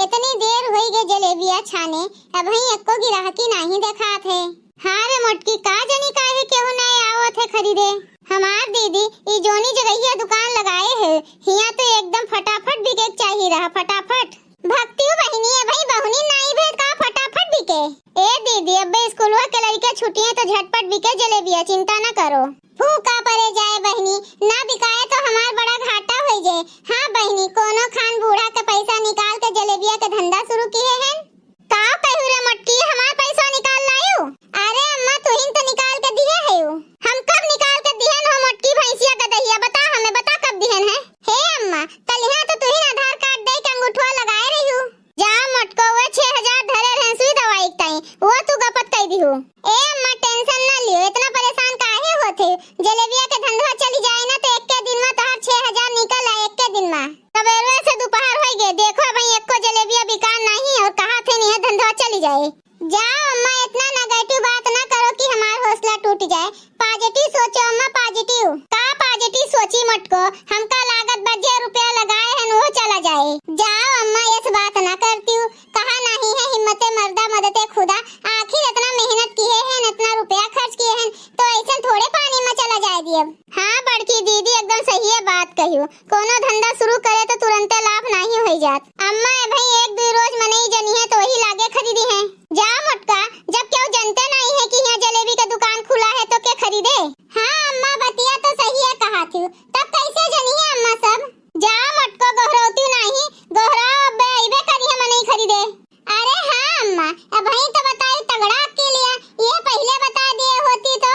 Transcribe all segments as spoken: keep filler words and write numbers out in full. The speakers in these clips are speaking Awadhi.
इतनी देर होई गए जलेबिया छाने, अबहीं एक्को गिराहकी नाहीं देखात है। हाँ रे मोटकी, का जनी काहे केहू नाहीं आवत है खरीदे। हमार दीदी, ई जोनी जगहिया दुकान लगाए है, हियाँ तो एकदम फटाफट बिके के चाही रहा, फटाफट। भक्तियो बहिनी, अबहीं बहुनी नाहीं भेद का फटाफट बिके। ए दीदी, अब्बे स्कूलवा के लड़के छुट्टियाँ तो झटपट बिके जलेबिया, चिंता न करो। फूका परे जाए बहिनी, ना बिकाए तो हमार बड़ा घाटा होई जाए। हाँ बहिनी, कोनो खान बूढ़ा के पैसा निकाल के जलेबिया के धंधा शुरू किहे हन। का कहू रे मोटकी, हमार पैसा निकाल लायू? अरे अम्मा, तुहिन तो निकाल के दिहे हयू। हम कब निकाल के दिहन हो मोटकी भैंसिया के दहिया, बता हमें, बता कब दिहन है? हे अम्मा, तलिहा तो तुहिन आधार कार्ड दे के अंगूठवा लगाए रही हूँ। जा मोटको, वो छह हजार धरे रहन सुई दवाई के ताई, वो तू गपत कई दिहू। ए अम्मा, टेंशन ना लियो, इतना परेशान काहे होत है? जलेबिया के धंधवा चली जाए ना तो एक्के दिन में तोहर छह हजार निकल आए, एक्के दिन में। सबेरवे से दोपहर होई गए, देखो भाई एक्को जलेबिया बिकान नहीं और कहा थे नहीं धंधवा चली जाए। जाओ अम्मा, इतना नेगेटिव बात ना करो कि हमार हौसला टूट जाए। पॉजिटिव सोचो अम्मा, पॉजिटिव। का पॉजिटिव सोची मटको, हमका लागत बा जे रुपया लगाए हन वो चला जाए। जाओ अम्मा, ऐस बात ना करती हूँ, कहा नहीं है हिम्मते मर्दा मदते खुदा, आखिर इतना मेहनत किहे हन, इतना रुपया खर्च किहे हन, तो ऐसे थोड़े पानी में चला जाए दियब। हाँ बड़की दीदी, एकदम सही है बात कहियो, कोनो धंधा शुरू करे तो तुरंते लाभ नहीं होई जात। अम्मा, ए भाई, एक दुई रोज मनई जनी है तो वही लागे खरीदी है। जा मोटका, जब केहू जनते नहीं है कि यहाँ जलेबी के दुकान खुला है तो के खरीदे? हाँ अम्मा, बतिया तो सही है कहा थी, तब कैसे जनी है अम्मा सब? जा मोटको, गोहरौती नहीं, गोहराव अब्बे अइबे करी है मनई खरीदे। अरे हाँ अम्मा, अबहीं तो बताई तगड़ा अकेलिया, ये पहिले बता दिए होती तो।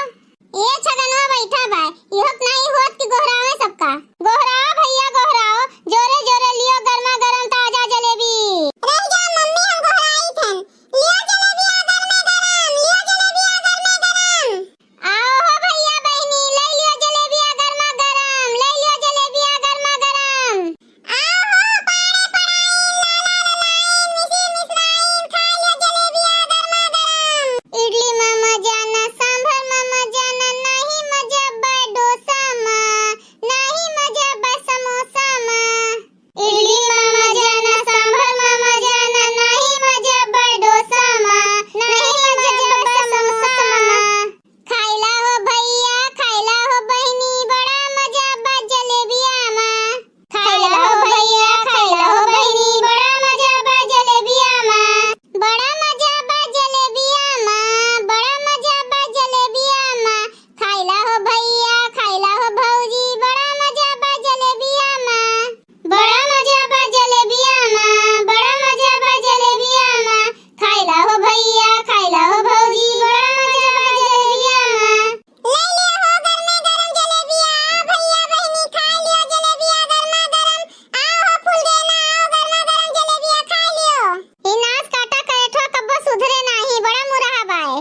ए छगनवा बैठा बा, इहो त नाहीं होत कि गोहरावे सबका। गोहराओ भैया गोहराओ, जोरे जोरे लियो गरमा गरम ताजा जलेबी। रह जा मम्मी, हम गोहराई थन। लियो जलेबिया गरमे गरम, लियो जलेबिया गरमे गरम। आओ हो भैया बहिनी, ले लियो जलेबिया गरमा गरम, ले लियो जलेबिया गरमा गरम। आओ हो, पाड़े पड़ाइन, लाला ललाइन, मिसिर मिसराइन, खाइ ल्यो जलेबिया गरमा गरम। इडली मा मजा ना, सांभर मा मजा ना, नाही मजा बा डोसा मा, नाही मजा बा समोसा मा। इडली मा मजा ना, सांभर मा मजा ना, नाही मजा बा डोसा मा, नाही मजा बा समोसा मा। खाइला हो भैया, खाइला हो बहिनी, बड़ा मजा बा जलेबिया मा। खाइला हो भैया, खाइला हो बहिनी, बड़ा मजा बा जलेबिया मा। बड़ा मजा बा जलेबिया मा, बड़ा मजा बा जलेबिया मा। खाइला हो भैया, खाइला हो भौजी, बड़ा मजा बा जलेबिया मा। बड़ा मजा बा जलेबिया मा, बड़ा मजा बा जलेबिया मा। खाइला हो भैया, खाइला हो भौजी, बड़ा मजा बा जलेबिया मा। ले लियो हो गरमे गरम जलेबिया, भैया बहिनी खाइ लियो जलेबिया गरमा गरम। आओ हो फूल देना, आओ गरमा गरम जलेबिया खाइ लियो। ई नास काटा करेठवा कब्बो सुधरे नाही, बड़ा मुरहा बाए।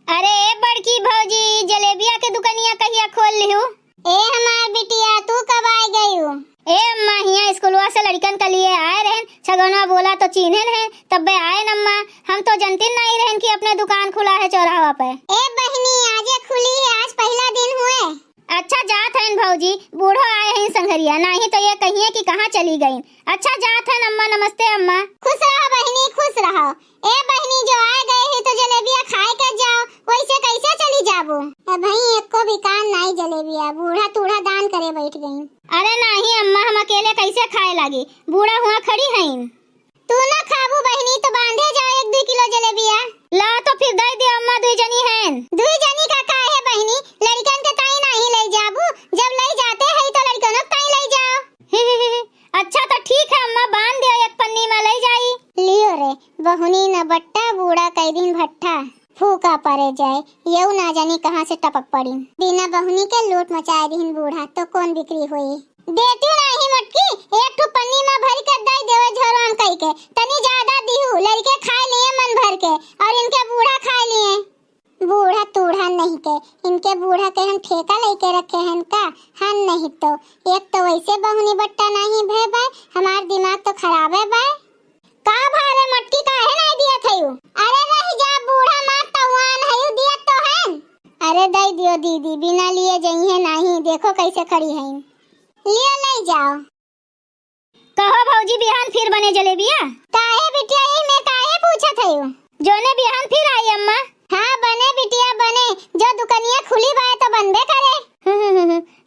अरे ए बड़की भौजी, जलेबिया के दुकनिया कहिया खोल लिहू? ए हमार बिटिया, तू कब आइ गयू? ए अम्मा, हियाँ स्कूलवा से लड़िकन के लिए आए रहन, छगनवा बोला तो चीन्हन है, तब्बे आएन अम्मा। हम तो जनतिन नाहीं रहन कि अपने दुकान खुला है चौराहवा पे। ए बहिनी, आजे खुली है, आज पहिला दिन हुए। अच्छा जात हन भौजी, बूढ़ो आए हैं संघरिया, नाहीं तो ये कहिए कि कहाँ चली गईं। अच्छा जात हन अम्मा, नमस्ते अम्मा। खुश रहो बहिनी, खुश रहो। ए बहिनी, जो आए गए ही तो जलेबिया खाए के जाओ, वैसे कैसे चली जाबो? ए भाई, एको भी कान नाई जलेबिया, बूढ़ा तूढ़ा दान करे बैठ गईं। अरे नाहीं अम्मा, हम अकेले कैसे खाए लागी, बूढ़ा हुआँ खड़ी हईन। तू ना खाबू बहिनी, तो बांधे जाओ एक दुई किलो जलेबिया। ला तो फिर दइ दियो अम्मा, दुई जनी हन। दुई जनी का काहे बहिनी, लड़िकन के ताई नाहीं लइ जाबू, जब लइ जाते हई तो लड़िकनों के ताई लइ जाओ। अच्छा तो ठीक है अम्मा, बांध दियो एक पन्नी मा लइ जाई। लियो रे बहुनी न बट्टा, बूढ़ा कई दिन भट्ठा। फूका परे जाए, यऊ ना जानी कहाँ से टपक पड़ी। बिना बहुनी के लूट मचाए दिहिन बूढ़ा, तो कौन बिक्री होई? देती नाही मोटकी, एक ठो पन्नी मा भरी के दई देवे झोरवा मा कई के, तनी ज्यादा दिहू, लड़के खाए लिए मन भर के, और इनके बूढ़ा खाए लिए। बूढ़ा तूढ़ा नहीं के, इनके बूढ़ा के हम ठेका लेके रखे हन का? हन नहीं तो, एक तो वैसे बहुनी बट्टा नहीं भे बाय, हमार दिमाग तो खराबे बाय। का भारे मोटकी काहे नाई दियत हयू? अरे रहि जा बूढ़ा, मार तउआन हयू, दियत तो हन। अरे दइ दियो दीदी, बिना लिए जइहे नाही, देखो कैसे खड़ी हईन। लियो लइ जाओ। कहो भौजी, बिहान फिर बने जलेबिया? काहे बिटिया, यही में काहे पूछत हयू? जोने बिहान फिर आई अम्मा। हाँ बने बिटिया बने, जो दुकनिया खुली बाय तो बनबे करे।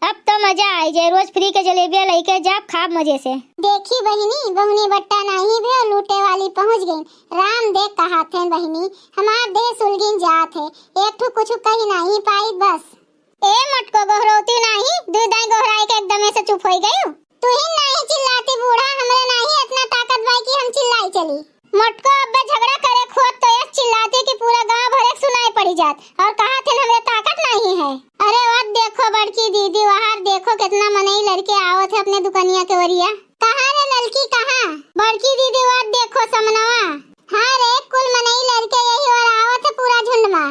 अब तो मजा आई जाए, रोज फ्री के जलेबिया लइके जाब, खाब मजे से। देखी बहिनी, बहुनी बट्टा नाही भे, लूटे वाली पहुँच गई। राम देख कहात हैं बहिनी, हमार देह सुलगिन जात है, एक ठो कुछ कही नाही पाई बस। ए मटको, गोहरौती नाही, दुई दाई गोहराई के एकदमे से चुप होई गयू। तू ही नाही चिल्लाती बूढ़ा, हमरे नाही इतना ताकत बाई कि हम चिल्लाई चली। मटको अब्बे झगड़ा करे खोत तो यस चिल्लाती कि पूरा गांव भरे के सुनाई पड़ी जात और कहात हैं हमरे ताकत नाही है। अरे वत देखो बड़की दीदी, वहार देखो कितना मनई लड़के आवत है अपने दुकनिया के ओरिया। कहाँ रे ललकी, कहाँ? बड़की दीदी वत देखो समनवा। हाँ रे, कुल मनई लड़के यही ओर आवत है पूरा झुंड मा।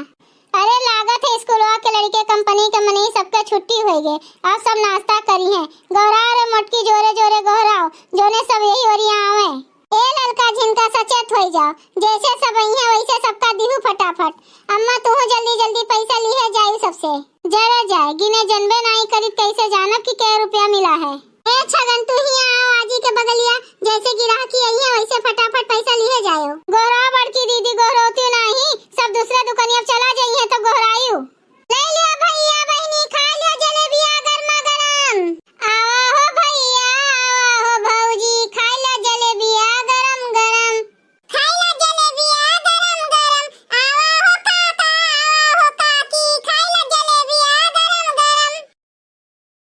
अरे लागत है स्कूलवा के लड़के, कंपनी के मनई सबके छुट्टी होई गे, अब सब नाश्ता करी हैं। गोहराओ रे मोटकी, जोरे जोरे गोहराओ, जोने सब यही ओरिया आवे। ए ललका झिनका, सचेत होई जाओ, जैसे सब अइहें वैसे सबका दिहू फटाफट। अम्मा तू जल्दी जल्दी पैसा लिहे जाई सबसे। जरा जाए, गिने जनबे नाई करित, कैसे जानब कि कै रुपया मिला है। ए छगन, तू ही आओ आजी के बगलिया, जैसे गिराकी अइहें वैसे फटाफट पैसा लिहे जायो। गोहराओ बड़की दीदी, गोहरौती नाही, सब दूसरे दुकनिया चला जइहें तो गोहरायू। ले लिया भैया बहिनी, खा लिया जलेबिया गरमा गरम। आवा हो भैया, आवा हो भौजी, खाई ला जलेबिया गरम गरम। खाई ला जलेबिया गरम गरम। आवा हो काका, आवा हो काकी, खाई ला जलेबिया गरम गरम।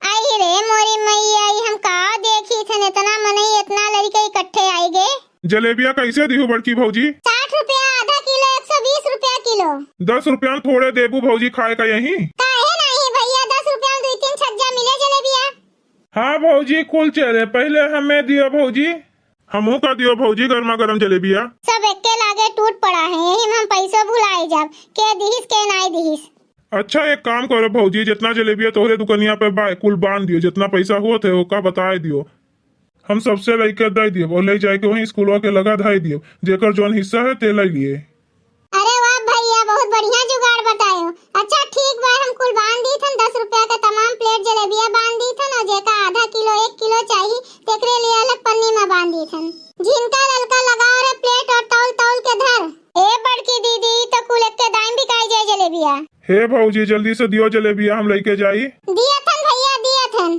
आई रे मोरी मैया, ई हम का देखी थन, इतना मनई, इतना लड़के इकट्ठे आई गे। जलेबिया कैसे दिहू बड़की भौजी? साठ रुपया आधा किलो, एक सौ बीस रुपया किलो। दस रुपया में थोड़े देबू भौजी खाए का यहीं? काहे नाही भैया, दस रुपया में दुई तीन छज्जा मिले जलेबिया। हाँ भौजी, कुल चले, पहले हमें दियो भौजी। हमहू का दियो भौजी गरमा गरम जलेबिया। सब एक्के लागे टूट पड़ा है, यही में हम पैसो भुलाए जाब, के दिहिस के नाई दिहिस। अच्छा एक काम करो भौजी, जितना जलेबिया तोहरे दुकनिया पे बा, कुल बांध दियो, जितना पैसा होत है ओका बताए दियो, हम सबसे लइके दे दियो और ले जाके वहीं स्कूलवा के लगा धाई दियो, जेकर जौन हिस्सा है ते ले लिए। अरे वाह भैया, बहुत बढ़िया जुगाड़ बतायो। अच्छा ठीक बा, हम कुल बांध दी थन, दस रुपया का तमाम प्लेट जलेबिया बांध दी थन और जेका आधा किलो एक किलो चाही तेकरे लिए अलग पन्नी में बांध दी थन। झिनका ललका लगाओ रे प्लेट और तौल तौल के धर। ए बड़की दीदी, ई तो कुल एक्के दाई में बिकाई जाए जलेबिया। हे भौजी, जल्दी से दियो जलेबिया, हम लइके जाई। दिया थन भैया, दिया थन।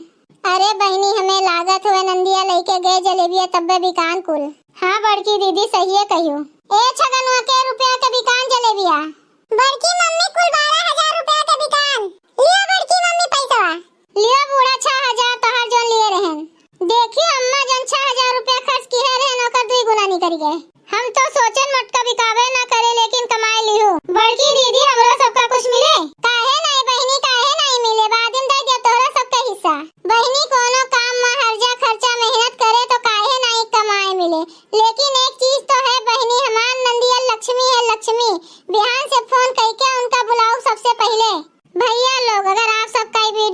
अरे बहिनी, हमें लागत हुए नंदिया लइके गए जलेबिया तब्बे बिकान कुल। हाँ बड़की दीदी, सहिए कहियो। ए छगनुआ, के रुपया के बिकान जलेबिया? बड़की मम्मी, कुल बारह हजार रुपया के बिकान। लियो बड़की मम्मी पैसवा। लियो बूढ़ा, छह हजार तोहार जौन लिए रहन। देखियो अम्मा, जौन छह हजार रुपया खर्च किहे रहन ओकर दुई गुना निकल गए। हम तो सोचन मोटका बिकाबे ना करे, लेकिन कमाए लिहू। बड़की दीदी, हमरो सबका कुछ मिले? काहे नाई बहिनी, काहे नाई मिले? बाद में दे दियो तोहरा सबका हिस्सा। बहिनी, कोनो काम में हर्जा खर्चा मेहनत करे तो काहे नाई कमाए मिले। लेकिन एक चीज तो है बहिनी, हमार नंदिया लक्ष्मी है, लक्ष्मी। बिहान से फोन कइके उनका बुलाओ सबसे पहिले। भैया लोग, अगर आप सबका ई वीडियो